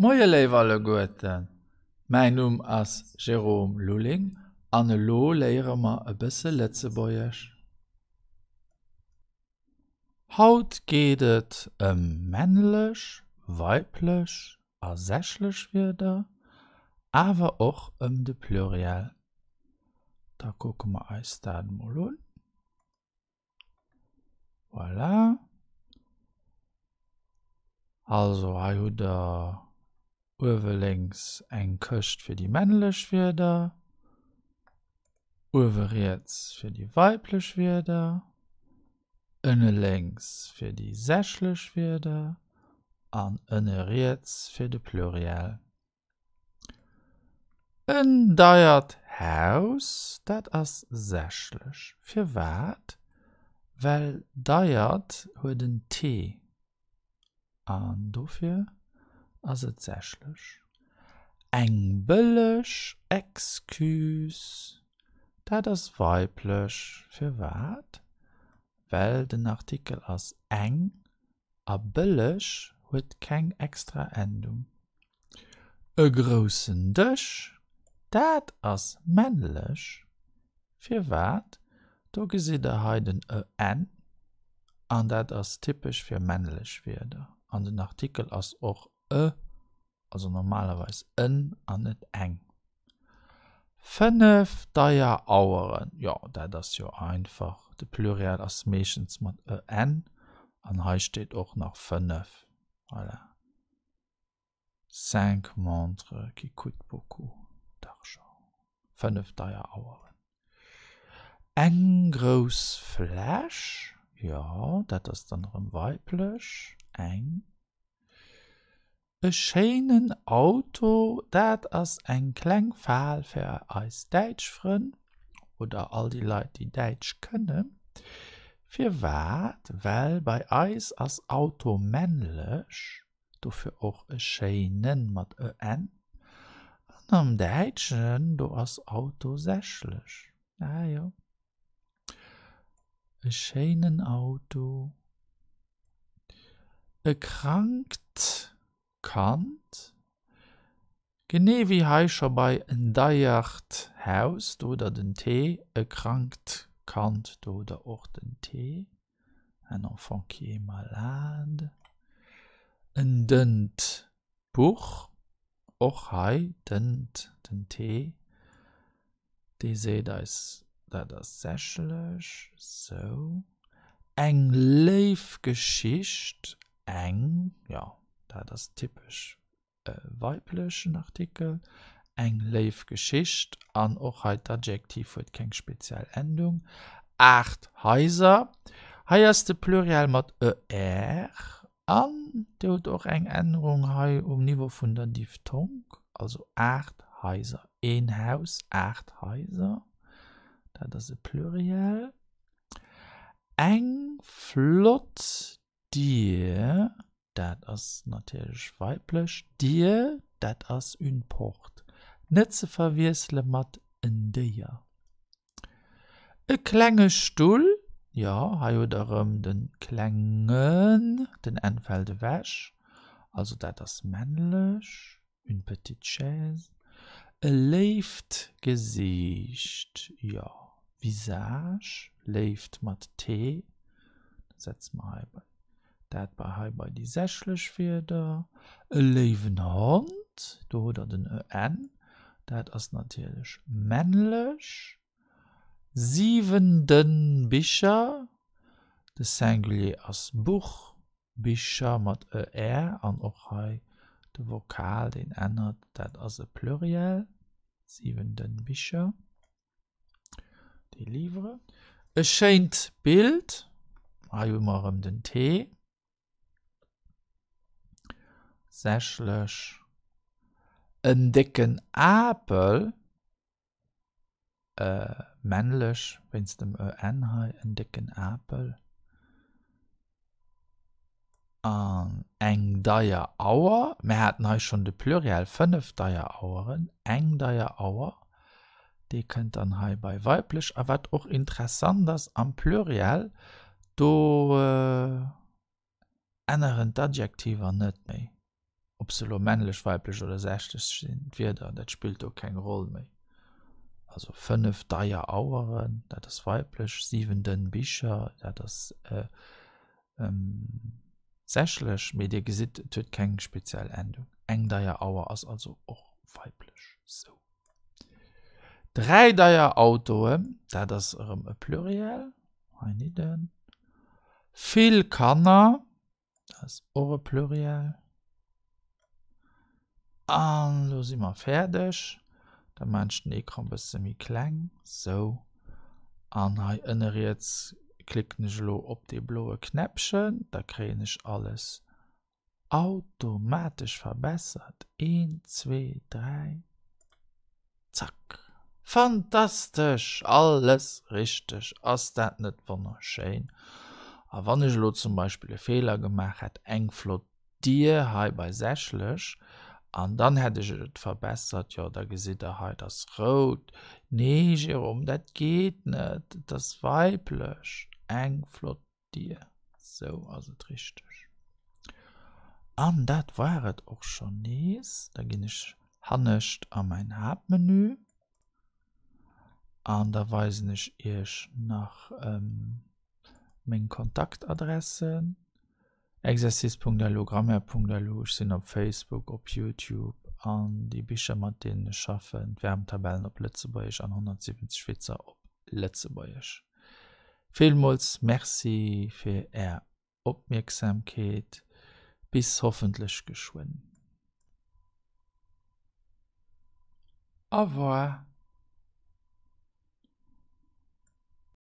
Moie léif alleguerten, mäin Numm ass Jérôme Lulling an elo léiere mer e bësse Lëtzebuergesch. Haut geet et ëm männlech, weiblech a sächlech Wierder, awer och ëm de Pluriel. Da kucke mer eis dat mol un. Voilà. Also hei hutt der uewe lénks eng Këscht fir déi männlech Wierder, uewe riets fir déi weiblech Wierder, ënne lénks fir déi sächlech Wierder an ënne riets fir de Pluriel. En deiert Haus, dat ass sächlech. Firwat? Well deiert huet en T an dofir ass et sächlech. Eng bëlleg Excuse, dat ass weiblech. Firwat? Well den Artikel ass eng A bëlleg huet keng extra Endung. E groussen Dësch, dat ass männlech. Firwat? Do gesitt der hei den e n, an dat ass typesch fir männlech Wierder. An den Artikel ass och e, also normalerweis en an net eng. 5 deier Aueren, jo dat ass jo einfach, de Pluriel ass meeschtens mat e n an hei steet och nach 5, voilà, cinq montres qui coûtent beaucoup d'argent, 5 deier Aueren. Eng grouss Fläsch, jo dat ass dann erëm weiblech, eng. E schéinen Auto, dat ass eng kleng Fal fir eis däitsch Frënn oder all déi Leit, déi Däitsch kënnen. Firwat? Well bei eis ass Auto männlech, dofir och e schéinen mat e n. An am Däitschen, do ass Auto sächlech. Ah jo. E schéinen Auto. E krankt Kand. Genee wéi hei scho bei en deiert Haus, do hutt der den T, e krankt Kand, do hutt der och den T, un enfant qui est malade. En dënnt Buch, och hei dënnt den T, dee seet eis, dat ass sächlech, sou. Eng léif Geschicht, eng, jo, dat ass typesch e weiblechen Artikel, eng léif Geschicht, an och hei d'Adjektiv huet keng speziell Endung. 8 Haiser, hei ass de Pluriel mat er, An Dir hutt och eng Ännerung hei um Niveau vun der Diphthong, also 8 Haiser, een Haus, 8 Haiser, dat ass e Pluriel. Eng flott Dier, dat ass natierlech weiblech, Dier, dat ass une porte, net ze verwiessele mat en Déier. E klenge Stull, jo, hei hutt der erëm de klengen, den n fält ewech, also dat ass männlech, une petite chaise. E léift Gesiicht, jo, visage, léift mat t, da setze mer hei bei dat bei hei bei déi sächlech Wierder. E léiwen Hond, do hutt der den e n, dat ass natierlech männlech. 7 dënn Bicher, de Singulier ass Buch, Bicher mat e r an och hei de Vokal deen ännert, dat ass e Pluriel, 7 dënn Bicher. Des livres. E schéint Bild. Hei hu mer erëm den T. Sächlech. En décken Apel. Äh, männlech, wéinst dem en hei, en décken Apel. An eng deier Auer, mir haten hei schonn de Pluriel, 5 deier Aueren, eng deier Auer, déi kënnt dann hei bei weiblech. A wat och interessant ass, am Pluriel, do änneren d'Adjektiver net méi. Ob se elo männlech, weiblech oder sächlech sinn, d'Wierder, dat spillt do keng Roll méi. Also 5 deier Aueren, dat ass weiblech, 7 dënn Bicher, dat ass sächlech, mee Dir gesitt, et huet keng speziell Endung. Eng deier Auer ass also och weiblech. Sou. 3 deier Autoen, dat ass erëm e Pluriel, heinidden. Vill Kanner, Dat ass och e Pluriel. An elo si mer fäerdeg. Da maachen ech den Ecran e bësse méi kleng. Sou. An hei ënne riets klicken ech elo op dee bloe Knäppchen. Da kréien ech alles automatesch verbessert. Een, zwee, dräi. Zack! Fantastesch! Alles richteg! Ass dat net wonnerschéin? A wann ech elo zum Beispill e Feeler gemaach hätt, eng flott Dier hei bei sächlech, an dann hätt ech et verbessert, jo da gesitt der hei, et ass rout. Nee Jérôme, dat geet net, et ass weiblech, eng flott Dier. Sou ass et richteg. An dat war et och schonn nees. Da ginn ech hannescht a mäin Haaptmenü an da weisen ech iech nach meng Kontaktadressen, exercice.lu, grammaire.lu, ech sinn op Facebook, op Youtube an déi Bicher mat deenen ech schaffen, d'Verbtabellen op Lëtzebuergesch an 170 Witzer op Lëtzebuergesch. Villmools Merci fir Är Opmierksamkeet. Bis hoffentlech geschwënn. Au revoir.